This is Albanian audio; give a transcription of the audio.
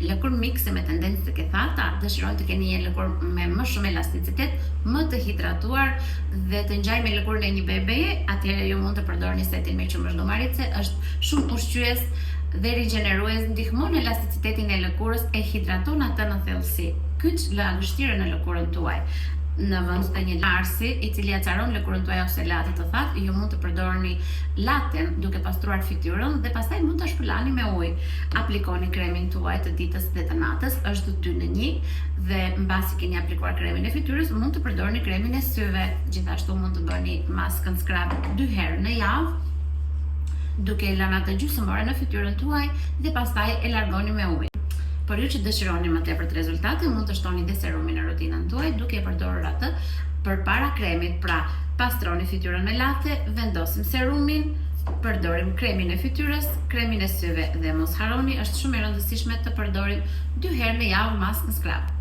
lëkurë mikse me tendencë të kethata, dëshironi të keni një lëkurë me më shumë elasticitet, më të hidratuar dhe të ngjajë me lëkurën e një bebeje, atëherë ju mund të përdorni setin me qumësht gomarice, është shumë ushqyes dhe rigjenerues, ndihmon elasticitetin e lëkurës, e hidraton atë në thellësi. Kyç lagështirën në lëkurën tuaj. Në vend të një larësi, i cili acaron lëkurën tuaj ose latë të thatë, ju mund të përdorni laten duke pastruar fytyrën dhe pastaj mund ta shpëlani me ujë. Aplikoni kremin tuaj të ditës dhe të natës, është 2 në 1 dhe mbasi keni aplikuar kremin e fytyrës, mund të përdorni kremin e syve. Gjithashtu mund të bëni maskën scrub 2 herë në javë duke e lënë atë gjysmë ore në fytyrën tuaj dhe pastaj e largoni me ujë. Për ju që dëshironi më tepër të rezultate, mund të shtoni dhe serumin në rutinën tuaj duke e përdorur atë përpara kremit. Pra, pastroni fytyrën me latte, vendosim serumin, përdorim kremin e fytyrës, kremin e syve dhe mos harroni, është shumë e rëndësishme të përdorim dy herë në javë maskën scrub.